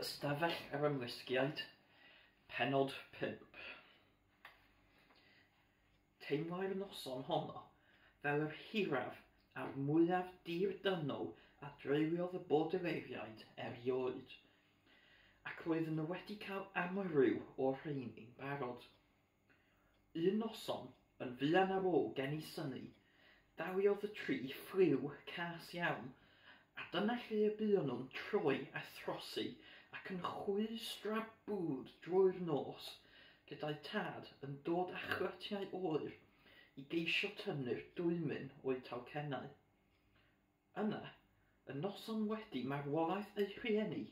Ystafell yr Ymlusgiaid, Pennod 5. Teimlai'r noson honno fel yr hiraf a'r mwyaf dirdynnol a dreuliodd y Baudelaireaid erioed, ac roedden nhw wedi cael amryw o'r rheini'n barod. Un noson, yn fuan ar ôl geni Sunny, daliodd y tri ffliw cas iawn, a dyna lle y buon nhw'n troi a throsi ac yn chwistrabwd drwy'r nos, gyda'i tad yn dod â chlytiau oer i geisio tynnu'r dwymyn o'u talcennau. Yna, y noson wedi marwolaeth eu rhieni,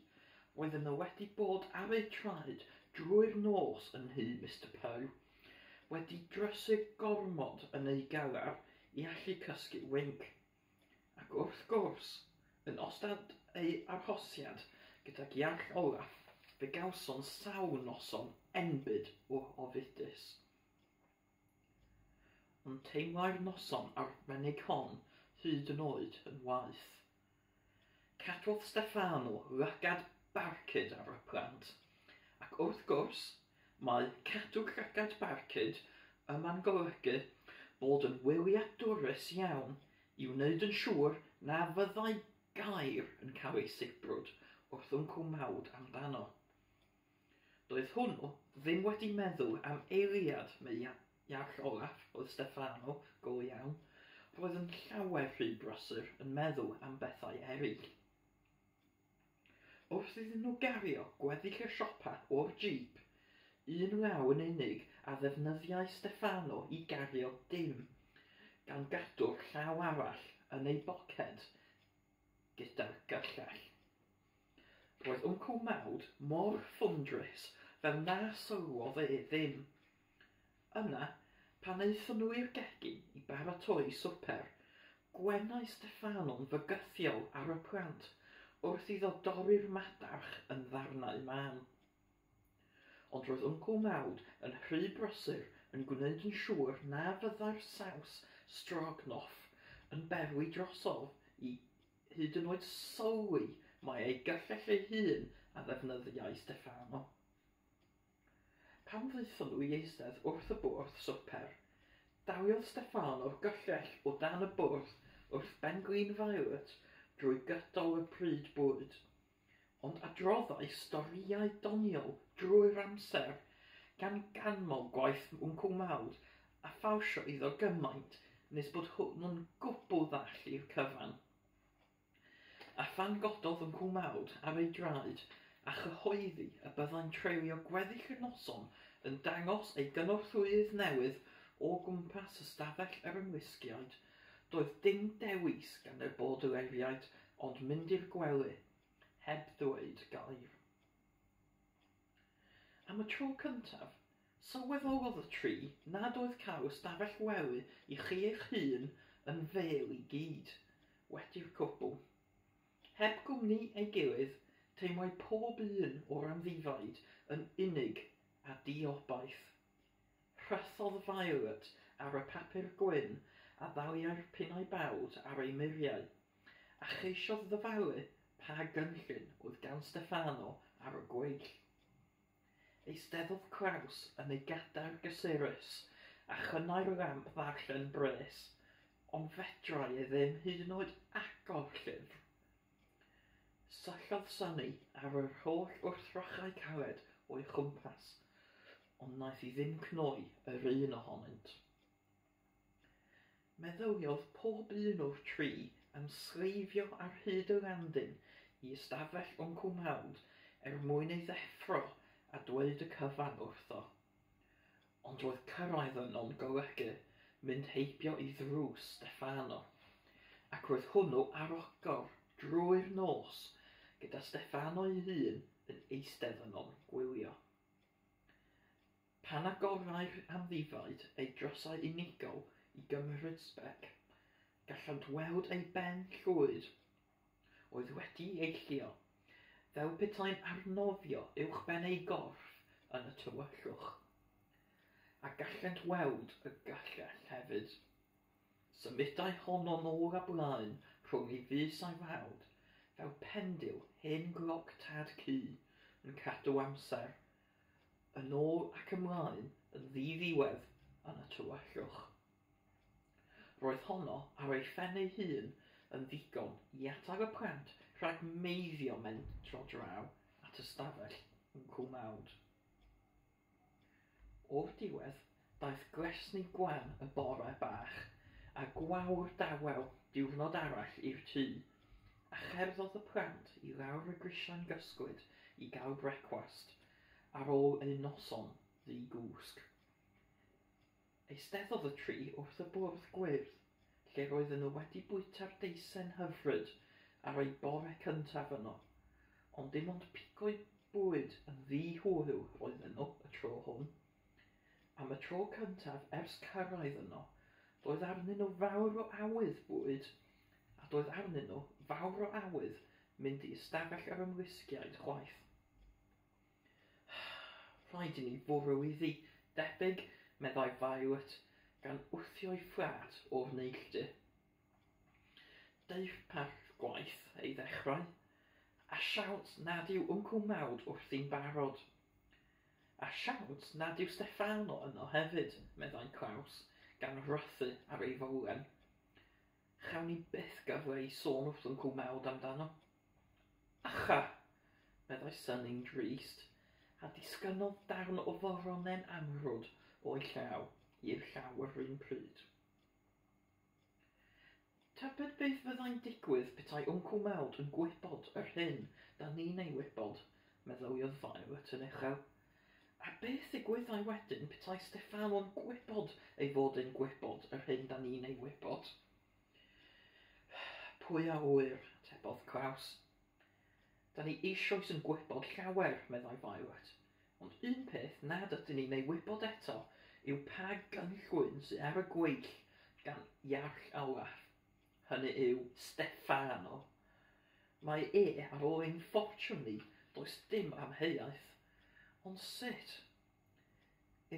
roedden nhw wedi bod ar eu traed drwy'r nos yn nhŷ Mister Poe, wedi drysu gormod yn eu galar i allu cysgu winc. Ac wrth gwrs, yn ystod eu arhosiad gydag Iarll Olaf, fe gawson sawl noson enbyd o ofidus. Ond teimlai'r noson arbennig hon hyd yn oed yn waeth. Cadwodd Steffano lygad barcud ar y plant, ac wrth gwrs, mae cadw llygad barcud yma'n golygu bod yn wyliadwrus iawn i wneud yn siŵr na fyddai gair yn cael ei sibrwd wrth Wncwl Mawd amdano. Doedd hwnnw ddim wedi meddwl am eiliad mai Iarll Olaf oedd Steffano go iawn, roedd yn llawer rhy brysur yn meddwl am bethau eraill. Wrth iddyn nhw gario gweddill y siopa o'r jîp, un law yn unig a ddefnyddiai Steffano i gario dim, gan gadw'r llaw arall yn ei boced gyda'r gyllell. Roedd Wncwl Mawd mor ffwndrus fel na sylwodd e ddim. Yna, pan aethon nhw i'r gegin i baratoi swper, gwenai Steffano'n fygythiol ar y plant wrth iddo dorri'r madarch yn ddarnau mân. Ond roedd Wncwl Mawd yn rhy brysur yn gwneud yn siŵr na fyddai'r saws stroganoff yn berwi drosodd i hyd yn oed sylwi mai ei gyllell ei hun a ddefnyddiai Steffano. Pan ddaethon nhw i eistedd wrth y bwrdd swper, daliodd Steffano'r gyllell o dan y bwrdd wrth ben-glin Violet drwy gydol y pryd bwyd, ond adroddai storïau doniol drwy'r amser, gan ganmol gwaith Wncwl Mawd a phawsio iddo gymaint nes bod hwnnw'n gwbl ddall i'r cyfan. A phan gododd Wncwl Mawd ar ei draed a chyhoeddi y byddai'n treulio gweddill y noson yn dangos ei gynorthwyydd newydd o gwmpas ystafell yr ymlusgiaid, doedd dim dewis gan y Baudelaireaid ond mynd i'r gwely, heb ddweud gair. Am y tro cyntaf, sylweddolodd y tri nad oedd cael ystafell wely i chi eich hun yn fêl i gyd, wedi'r cwbl. Heb gwmni ei gilydd, teimlai pob un o'r amddifaid yn unig a diobaith. Rhythodd Violet ar y papur gwyn a ddaliai'r pinnau bawd ar ei muriau, a cheisiodd ddyfalu pa gynllun oedd gan Steffano ar y gweill. Eisteddodd Klaus yn ei gadair gysurus a chynnau'r lamp ddarllen bres, ond fedrai e ddim hyd yn oed agor llyfr. Syllodd Sunny ar yr holl wrthrychau caled o'i chwmpas, ond wnaeth hi ddim cnoi yr un ohonynt. Meddyliodd pob un o'r tri am sleifio ar hyd y landin i ystafell Wncwl Mawd er mwyn ei ddeffro a dweud y cyfan wrtho. Ond roedd cyrraedd yno'n golygu mynd heibio i ddrws Steffano, ac roedd hwnnw ar agor drwy'r nos gyda Steffano ei hun yn eistedd yno'n gwylio. Pan agorai'r amddifaid eu drysau unigol i gymryd sbec, gallant weld ei ben llwyd oedd wedi'i eillio, fel petai'n arnofio uwchben ei gorff yn y tywyllwch. A gallent weld y gyllell hefyd. Symudai honno'n ôl a blaen rhwng ei fys a'i fawd, fel pendil hen gloc tad cu. yn cadw amser, yn ôl ac ymlaen yn ddiddiwedd yn y tywyllwch. Roedd honno ar ei phen ei hun yn ddigon i atal y plant rhag meiddio mentro draw at ystafell Wncwl Mawd. O'r diwedd, daeth glesni gwan y bore bach a gwawr dawel diwrnod arall i'r tŷ, a cherddodd y plant i lawr y grisiau'n gysglyd i gael brecwast ar ôl eu noson ddi-gwsg. Eisteddodd y tri wrth y bwrdd gwyrdd, lle roedden nhw wedi bwyta'r deisen hyfryd ar eu bore cyntaf yno, ond dim ond pigo'u bwyd yn ddi-hwyl roedden nhw y tro hwn. Am y tro cyntaf ers cyrraedd yno, doedd arnyn nhw fawr o awydd bwyd, a doedd arnyn nhw fawr o awydd mynd i ystafell yr ymlusgiaid chwaith. Rhaid i ni fwrw iddi, debyg, meddai Violet, gan wthio'i fflat o'r neilltu. Deirparth gwaith ei ddechrau, a siawns nad yw Wncwl Mawd wrthi'n barod. A siawns nad yw Steffano yno hefyd, meddai Klaus, gan rhythu ar ei fowlen. Chawn ni byth gyfle i sôn wrth Wncwl Mawd amdano. Acha! meddai Sunny'n drist, a disgynnodd darn o foronen amrwd o'i llaw i'r llaw yr un pryd. Tybed beth fyddai'n digwydd petai Wncwl Mawd yn gwybod yr hyn 'da ni'n ei wybod, meddyliodd Violet yn uchel. A beth ddigwyddai wedyn petai Steffano'n gwybod ei fod e'n gwybod yr hyn 'da ni'n ei wybod? Pwy a ŵyr, atebodd Klaus. Da ni eisoes yn gwybod llawer, meddai Violet. Ond un peth nad ydyn ni'n ei wybod eto yw pa gynllwyn sy ar y gweill gan Iarll Olaf, hynny yw Steffano. Mae e ar ôl ein ffortiwn ni, does dim amheuaeth. Ond sut?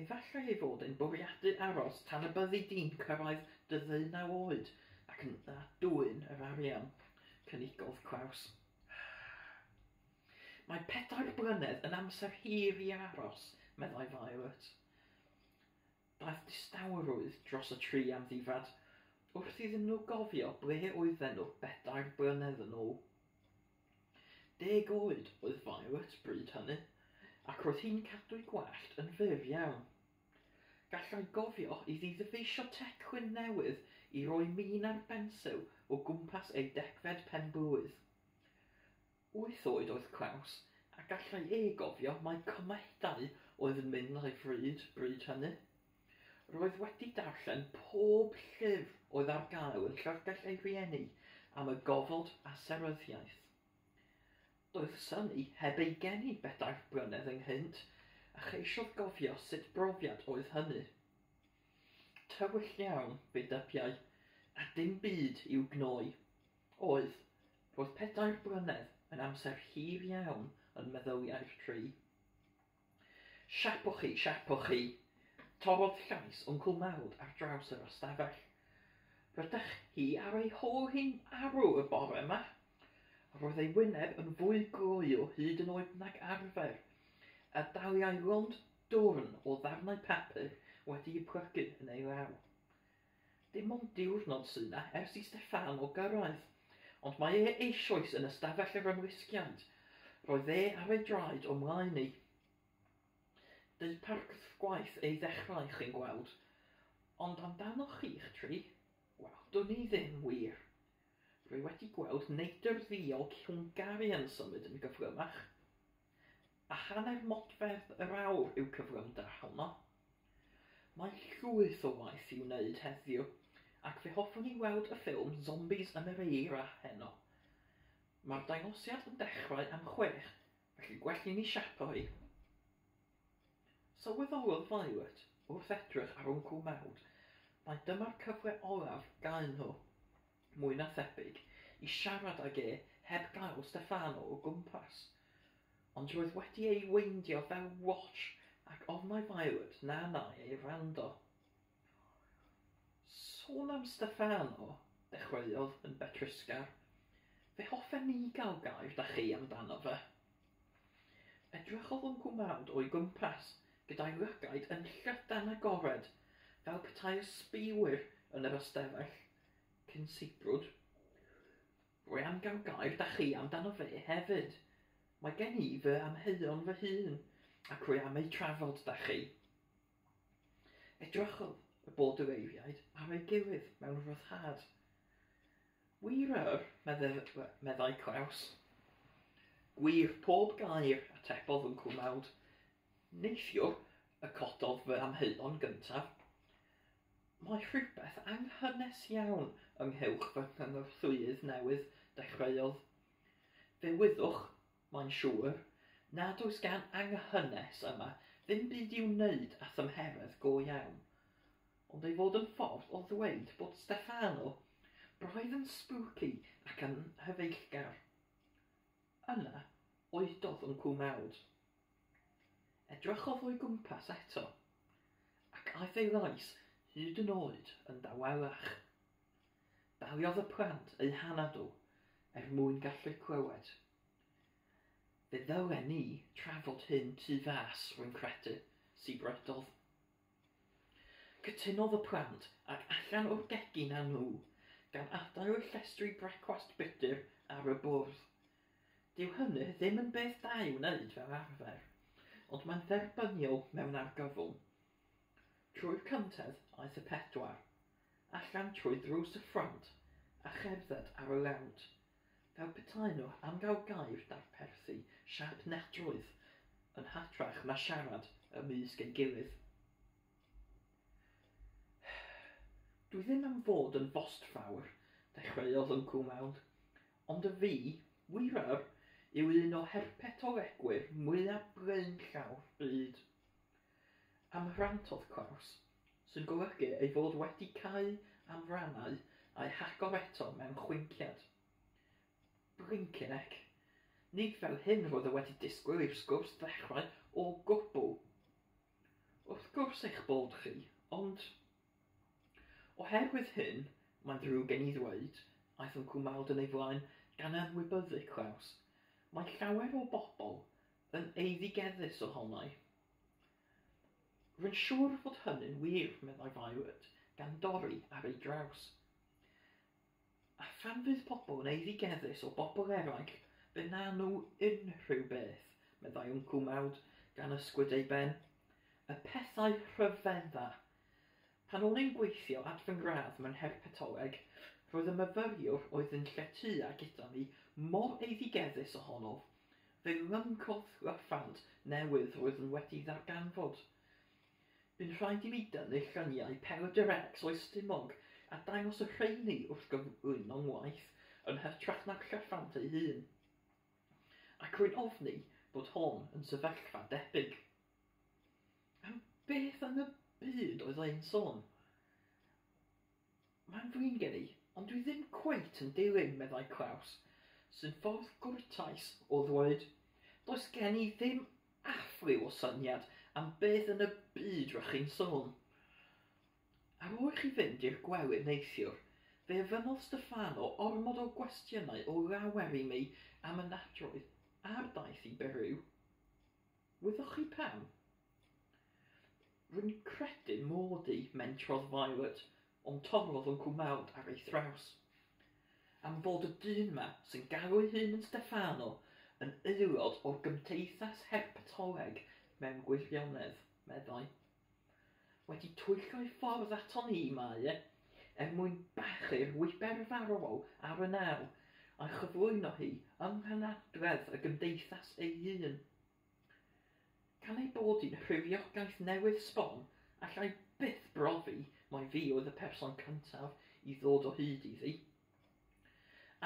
Efallai ei fod e'n bwriadu aros tan y byddi di'n cyrraedd dy ddeunaw oed ac yna dwyn yr arian, cynigodd Klaus. Mae 4 blynedd yn amser hir i aros, meddai Violet. Daeth distawrwydd dros y tri amddifad wrth iddyn nhw gofio ble oedden nhw 4 blynedd yn ôl. 10 oed oedd Violet bryd hynny, ac roedd hi'n cadw'i gwallt yn fyr iawn. Gallai gofio iddi ddyfeisio teclyn newydd i roi min ar bensil o gwmpas ei 10fed pen-blwydd. 8 oed oedd Klaus, a gallai e gofio mai comedau oedd yn mynd â'i fryd bryd hynny. Roedd wedi darllen pob llyfr oedd ar gael yn llyfrgell ei rieni am y gofod a seryddiaeth. Doedd Sunny heb ei geni 4 blynedd ynghynt, a cheisiodd gofio sut brofiad oedd hynny. Tywyll iawn, fe dybiai, a dim byd i'w gnoi. Oedd, roedd 4 blynedd yn amser hir iawn yn meddyliau'r tri. Siapwch chi, siapwch chi! Torrodd llais Wncwl Mawd ar draws yr ystafell. Rydych hi ar ei hôl hi'n arw y bore yma. Roedd ei wyneb yn fwy gloyw hyd yn oed nag arfer, a daliai lond dwrn o ddarnau papur wedi'u plygu yn ei law. Dim ond diwrnod sy 'na ers i Steffano gyrraedd, ond mae e eisoes yn ystafell yr ymlusgiaid. Roedd e ar ei draed o mlaen i. Deuparth gwaith ei ddechrau, chi'n gweld. Ond amdanoch chi'ch tri, wel, dwn i ddim, wir. Rwy wedi gweld neidr ddiog Hwngari yn symud yn gyflymach. A hanner modfedd yr awr yw cyflymder honno. Mae llwyth o waith i'w wneud heddiw, ac fe hoffwn i weld y ffilm Zombies yn yr Eira heno. Mae'r dangosiad yn dechrau am 6, felly gwell i ni siapo hi. Sylweddolodd Violet, wrth edrych ar Wncwl Mawd, mai dyma'r cyfle olaf gaen nhw, mwy na thebyg, i siarad ag e heb gael Steffano o gwmpas. Ond roedd wedi ei weindio fel watch ac ofnai Violet na wnâi ei wrando. Sôn am Steffano, dechreuodd yn betrusgar, fe hoffen ni gael gair 'da chi amdano fe. Edrychodd Wncwl Mawd o'i gwmpas, gyda'i lygaid yn llydan agored, fel petai ysbïwyr yn yr ystafell, cyn sibrwd. Rwy am gael gair 'da chi amdano fe hefyd. Mae gen i fy amheuon fy hun, ac rwy am eu trafod 'da chi. Edrychodd y bordereiriaid ar ei gilydd mewn rhyddhad. Wir yr, meddai Klaus. Gwir pob gair, atebodd Wncwl Mawd. Neithiwr y cododd fy amheuon gyntaf. Mae rhywbeth anghynnes iawn ynghylch fy nghynorthwyydd newydd, dechreuodd. Fe wyddwch, mae'n siŵr, nad oes gan anghynnes yma ddim byd i'w wneud â thymheredd go iawn, ond ei fod yn ffordd o ddweud bod Stefano braidd yn spooky ac yn hyfeillgar. Yna, oedodd Wncwl Mawd. Edrychodd o'i gwmpas eto, ac aeth ei lais hyd yn oed yn dawelach. Daliodd y plant eu hanadl er mwyn gallu clywed. Fe ddylen ni trafod hyn tu fas, rwy'n credu, sibrydodd. Cytunodd y plant ac allan o'r gegin â nhw, gan adael y llestri brecwast budr ar y bwrdd. Dyw hynny ddim yn beth da i'w wneud fel arfer, ond mae'n dderbyniol mewn argyfwng. Trwy'r cyntedd aeth y pedwar, allan trwy ddrws y ffrynt a cherdded ar y lawnt, fel petai nhw am gael gair 'da'r perthi siâp nadroedd yn hytrach na siarad ymysg ei gilydd. Dwi ddim am fod yn fostfawr, dechreuodd Wncwl Mawd, Ond y fi, wir yr, yw un o herpetolegwyr mwyaf blaenllaw'r byd. Amhrantodd Klaus, sy'n golygu ei fod wedi cau am rannau a'i hagor eto mewn chwinciad. Blinkin' heck. Nid fel hyn roedd e wedi disgwyl i'r sgwrs ddechrau o gwbl. Wrth gwrs eich bod chi, ond... Oherwydd hyn, mae'n ddrwg gen i ddweud, aeth Wncwl Mawd yn ei flaen, gan anwybyddu Klaus, mae llawer o bobl yn eiddigeddus ohonai. Rwy'n siŵr fod hynny'n wir, meddai Violet, gan dorri ar ei draws. A phan fydd pobl yn eiddigeddus o bobl eraill, fe wna nhw unrhyw beth, meddai Wncwl Mawd, gan ysgwyd ei ben. Y pethau rhyfedda. Pan o'n i'n gweithio at fy ngradd mewn herpetoleg, roedd y myfyriwr oedd yn lletya gyda mi mor eiddigeddus ohonof, fe lyncodd lyffant newydd roedd yn wedi ddarganfod. Bu'n rhaid i mi dynnu lluniau pelydr X o'i stumog a dangos y rheini wrth gyflwyno ngwaith yn hytrach na'r llyffant ei hun. Ac rwy'n ofni bod hon yn sefyllfa debyg. Am beth yn y byd oedd e'n sôn? Mae'n flin gen i, ond dwi ddim cweit yn dilyn, meddai Klaus, sy'n ffordd gwrtais o ddweud, does gen i ddim affliw o syniad am beth yn y byd rŷch chi'n sôn. Ar ôl i chi fynd i'r gwely neithiwr, fe ofynnodd Stefano ormod o gwestiynau o lawer i mi am y nadroedd a'r daith i Beru. Wyddoch chi pam? Rwy'n credu mod i, mentrodd Violet, ond torrodd Wncwl Mawd ar ei thraws. Am fod y dyn 'ma, sy'n galw ei hun yn Stefano, yn aelod o'r Gymdeithas Herpetoleg mewn gwirionedd, meddai. Wedi twyllo'i ffordd aton ni, mae e, er mwyn bachu'r wiber farwol ar y naw, a'i chyflwyno hi yng nghynadledd y Gymdeithas ei hun. Gan ei bod hi'n rhywogaeth newydd sbon, alla i byth brofi mai fi oedd y person cyntaf i ddod o hyd iddi.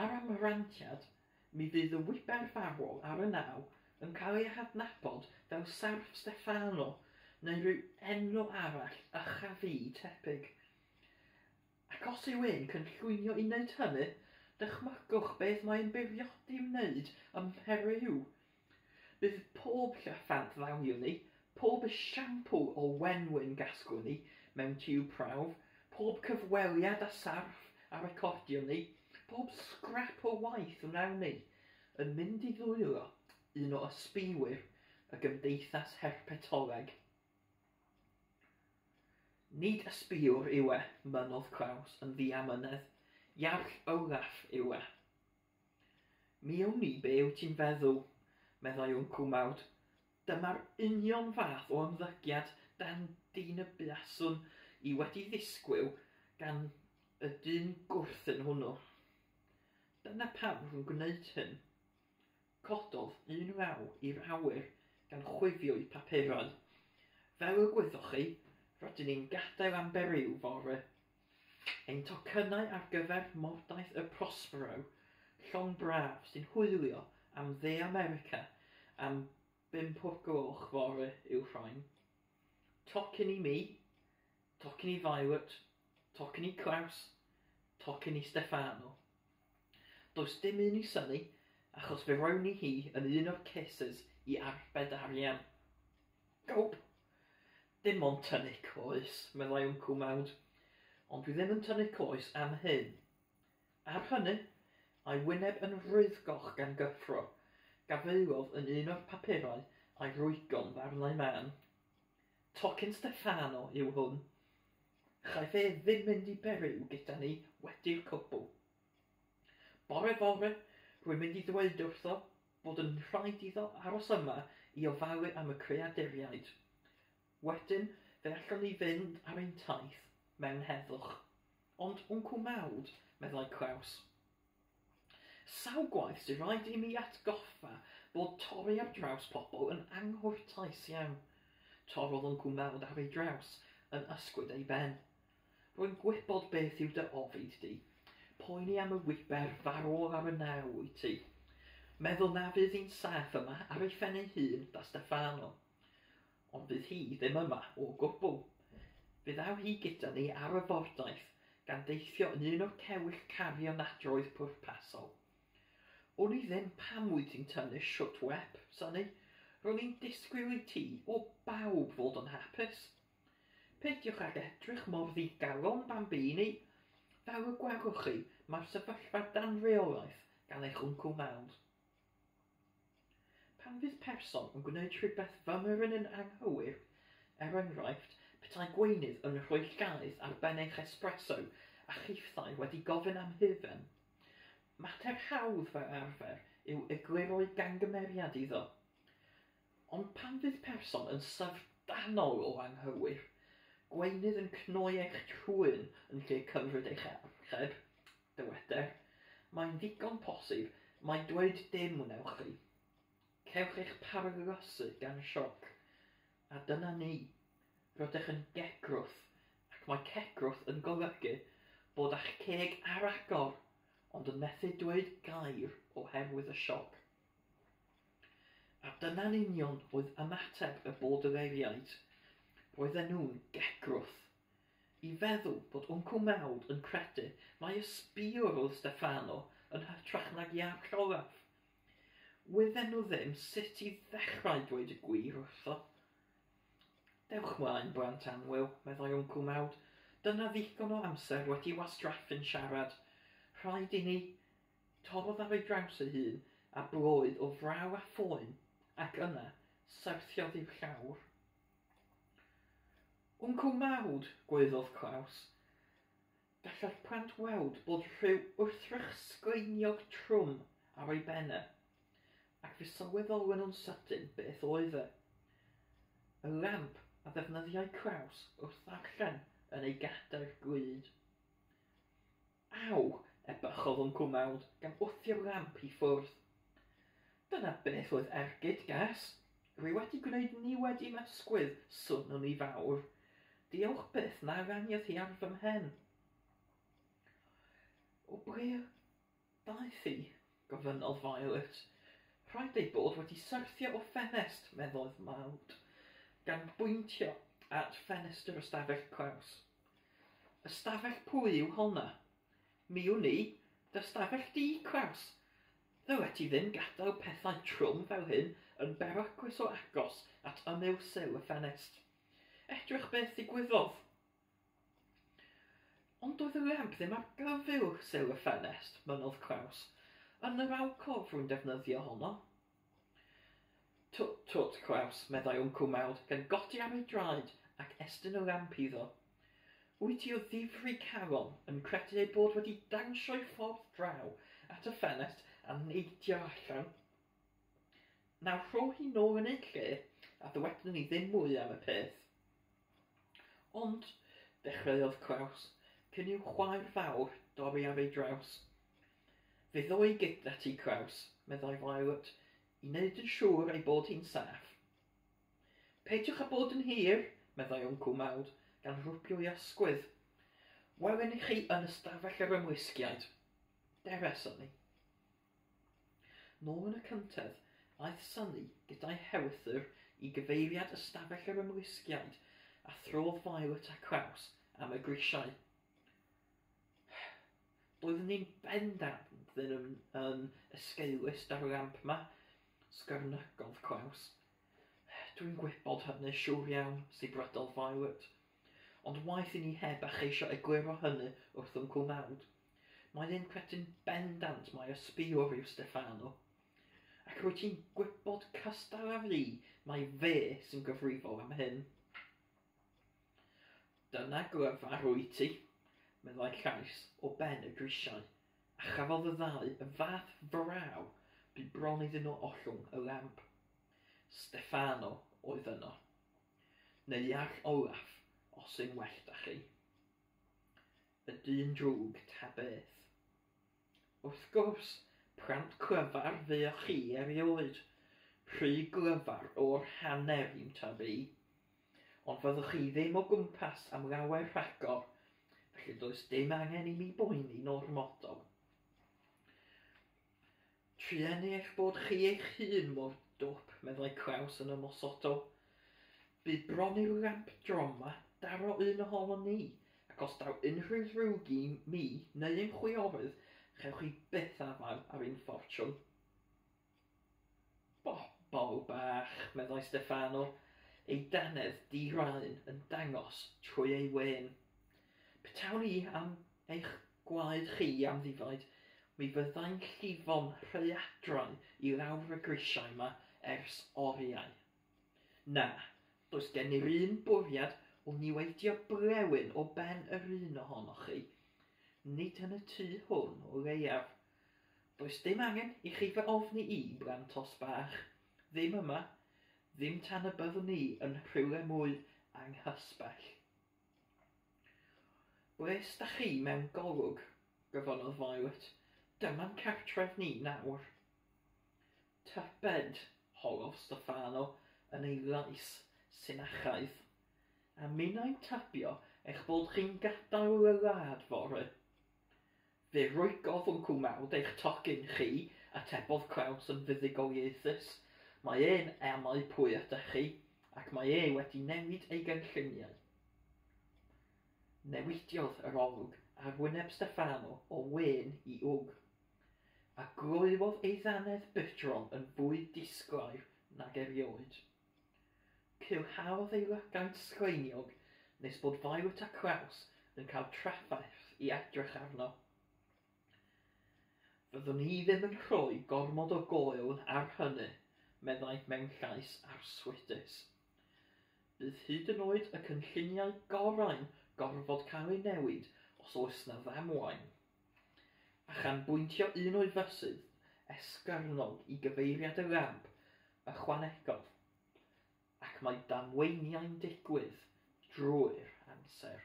Ar amrantiad, mi fydd y wiber farwol ar y naw yn cael ei hadnabod fel Sarff Steffano neu rhyw enw arall ycha fi tebyg. Ac os yw e'n cynllwynio i wneud hynny, dychmygwch beth mae'n bwriadu wneud ym Mheriw. Bydd pob llyffant ddaliwn ni, pob esiampl o wenwyn gasglwn ni mewn tiwb prawf, pob cyfweliad a sarff a recordiwn ni, pob sgrap o waith wnawn ni, yn mynd i ddwylo un o ysbïwyr y Gymdeithas Herpetoleg. Nid ysbïwr yw e, mynnodd Klaus yn ddiamynedd. Iarll Olaf yw e. Mi wn i be wyt ti'n feddwl, meddai Wncwl Maud. Dyma'r union fath o ymddygiad dan dyn y buaswn i wedi ddisgwyl gan y dyn gwrthun hwnnw. Dyna pam rwy'n gwneud hyn. Cododd un law i'r awyr gan chwifio'i papurau. Fel y gwyddoch chi, rydyn ni'n gadael am Beriw fory. Ein tocynnau ar gyfer mordaith y Prospero, llong braf sy'n hwylio am Dde America am 5 o'r gloch fory yw rhain. Tocyn i mi, tocyn i Violet, tocyn i Klaus, tocyn i Stefano. Does dim un i Sunny, achos fe rown ni hi yn un o'r cases i arbed arian. Gowp! Dim ond tynnu coes, meddai Wncwl Maud. Ond dwi ddim yn tynnu coes am hyn. Ar hynny, a'i wyneb yn rhuddgoch gan gyffro, gafaelodd yn un o'r papurau a'i rwygo'n ddarnau mân. Tocyn Stefano yw hwn. Chaiff e ddim mynd i Beriw gyda ni wedi'r cwbl. Bore fory, rwy'n mynd i ddweud wrtho bod yn rhaid iddo aros yma i ofalu am y creaduriaid. Wedyn, fe allwn ni fynd ar ein taith mewn heddwch. Ond Wncwl Maud, meddai Klaus. Sawl gwaith sy'n rhaid i mi atgoffa bod torri ar draws pobl yn anghwrtais iawn. Torrodd Wncwl Maud ar ei draws yn ysgwyd ei ben. Rwy'n gwybod beth yw dy ofid di. Poeni am y wiber farwol ar y naw wyt ti. Meddwl na fydd hi'n saff yma ar ei phen ei hun 'da Stefano. Ond fydd hi ddim yma o gwbl. Fe ddaw hi gyda ni ar y fordaith gan deithio yn un o'r cewyll cario nadroedd pwrpasol. Wn i ddim pam wyt ti'n tynnu shwt wep, Sonny. Ro'n i'n disgwyl i ti o bawb fod yn hapus. Peidiwch ag edrych mor ddigalon, bambini. Fel y gwelwch chi, mae'r sefyllfa dan reolaeth gan eich Wncwl Maud. Pan fydd person yn gwneud rhywbeth fymryn yn anghywir, er enghraifft, petai gweinydd yn rhoi llaeth ar ben eich espresso a chithau wedi gofyn am hufen, mater hawdd fel arfer yw egluro'i gangymeriad iddo. Ond pan fydd person yn syfrdanol o anghywir, gweinydd yn cnoi eich trwyn yn lle cymryd eich archeb, dyweder, mae'n ddigon posib mai dweud dim wnewch chi. Cewch eich paralysu gan sioc. A dyna ni. Rydych yn gegrwth, ac mae cegrwth yn golygu bod â'ch ceg ar agor, ond yn methu dweud gair oherwydd y sioc. A dyna'n union oedd ymateb y Baudelairiaid. Roedden nhw'n gegrwth. I feddwl bod Wncwl Maud yn credu mai ysbïwr oedd Stefano yn hytrach nag Iarll Olaf. Wydden nhw ddim sut i ddechrau dweud y gwir wrtho. Dewch mlaen, blant annwyl, meddai Wncwl Maud. Dyna ddigon o amser wedi wastraffu'n siarad. Rhaid i ni. Torrodd ar ei draws ei hun a bloedd o fraw a phoen, ac yna syrthiodd i'r llawr. Wncwl Maud, gwaeddodd Klaus. Gallai'r plant weld bod rhyw wrthrych sgleiniog trwm ar ei ben e, ac fe sylweddolwn nhw'n sydyn beth oedd e. Y lamp a ddefnyddiai Klaus wrth ddarllen yn ei gadair glud. Aw, ebychodd Wncwl Maud gan wthio'r lamp i ffwrdd. Dyna beth oedd ergyd gas. Rwy wedi gwneud niwed i'm ysgwydd, swnwn i fawr. Diolch byth na raniodd hi ar fy mhen. O ble daeth hi? Gofynnodd Violet. Rhaid ei bod wedi syrthio o ffenest, meddai Maud, gan bwyntio at ffenestr ystafell Klaus. Ystafell pwy yw honna? Mi wn i, dy ystafell di, Klaus. Ddylet ti ddim gadael pethau trwm fel hyn yn beryglus o agos at ymyl sil y ffenest. Edrych beth ddigwyddodd. Ond doedd y lamp ddim ar gyfyl sil y ffenest, mynnodd Klaus. Yn yr alcof rwy'n defnyddio honno. Twt, twt, Klaus, meddai Wncwl Mawd, gan godi ar ei draed ac estyn y lamp iddo. Wyt ti o ddifri calon yn credu ei bod wedi dawnsio'i ffordd draw at y ffenest a neidio allan? Nawr rho hi nôl yn ei lle a ddywedwn ni ddim mwy am y peth. Ond, dechreuodd Klaus, cyn i'w chwaer fawr dorri ar ei draws. Fe ddo i gyda ti, Klaus, meddai Violet, i wneud yn siŵr ei bod hi'n saff. Peidiwch â bod yn hir, meddai Wncwl Mawd, gan rwbio'i ysgwydd. Welwn i chi yn ystafell yr ymlusgiaid. Dere, Sonny. Nôl yn y cyntedd, aeth Sonny gyda'i hewythr i gyfeiriad ystafell yr ymlusgiaid a throdd Violet a Klaus am y grisiau. Doeddwn i'n bendant ddim yn esgeulus da'r lamp 'ma, sgyrnygodd Klaus. Dwi'n gwybod hynny, siŵr iawn, sibrydodd Violet. Ond waeth i ni heb a cheisio egluro hynny wrth Wncwl Mawd. Mae e'n credu'n bendant mai ysbïwr yw Steffano. Ac rwyt ti'n gwybod cystal â fi mai fe sy'n gyfrifol am hyn. Dyna glyfar wyt ti, meddai llais o ben y grisiau, a chafodd y ddau y fath fraw bu bron iddyn nhw ollwng y lamp. Steffano oedd yno. Neu Iarll Olaf, os yw'n well 'da chi. Y dyn drwg ta beth. Wrth gwrs, plant clyfar fuoch chi erioed, rhy glyfar o'r hanner i'm tyb i. Ond fyddwch chi ddim o gwmpas am lawer rhagor, felly does dim angen i mi boeni'n ormodol. Trueni eich bod chi eich hun mor dwp, meddai Klaus yn ymosodol. Bu bron i'r lamp drom 'ma daro un ohonon ni, ac os daw unrhyw ddrwg i mi neu i'm chwiorydd, chewch chi byth afael ar ein ffortiwn. Bobol bach, meddai Steffano, ei dannedd di-raen yn dangos trwy ei wên. Petawn i am eich gwaed chi am ddifaid, mi fyddai'n llifo'n rhaeadrau i lawr y grisiau 'ma ers oriau. Na, does gen i'r un bwriad o niweidio blewyn o ben yr un ohonoch chi. Nid yn y tŷ hwn o leiaf. Does dim angen i chi fy ofni i, blantos bach. Ddim yma. Ddim tan y byddwn ni yn rhywle mwy anghysbell. Ble 'sda chi mewn golwg? gofynnodd Violet. Dyma'n cartref ni nawr. Tybed, holodd Steffano yn ei lais sinachaidd, a minnau'n tybio eich bod chi'n gadael y wlad fory. Fe rwygodd Wncwl Mawd eich tocyn chi, atebodd Klaus yn fuddugoliaethus. Mae e'n amau pwy ydych chi, ac mae e wedi newid ei gynlluniau. Newidiodd yr olwg ar wyneb Steffano o wên i wg. A gloewodd ei ddannedd bydrol yn fwy disglair nag erioed. Culhaodd ei lygaid sgleiniog nes bod Violet a Klaus yn cael trafferth i edrych arno. Fyddwn i ddim yn rhoi gormod o goel ar hynny, meddai mewn llais arswydus. Bydd hyd yn oed y cynlluniau gorau'n gorfod cael eu newid os oes 'na ddamwain. A chan bwyntio un o'i fysydd esgyrnog i gyfeiriad y lamp, ychwanegodd, Ac mae damweiniau'n digwydd drwy'r amser.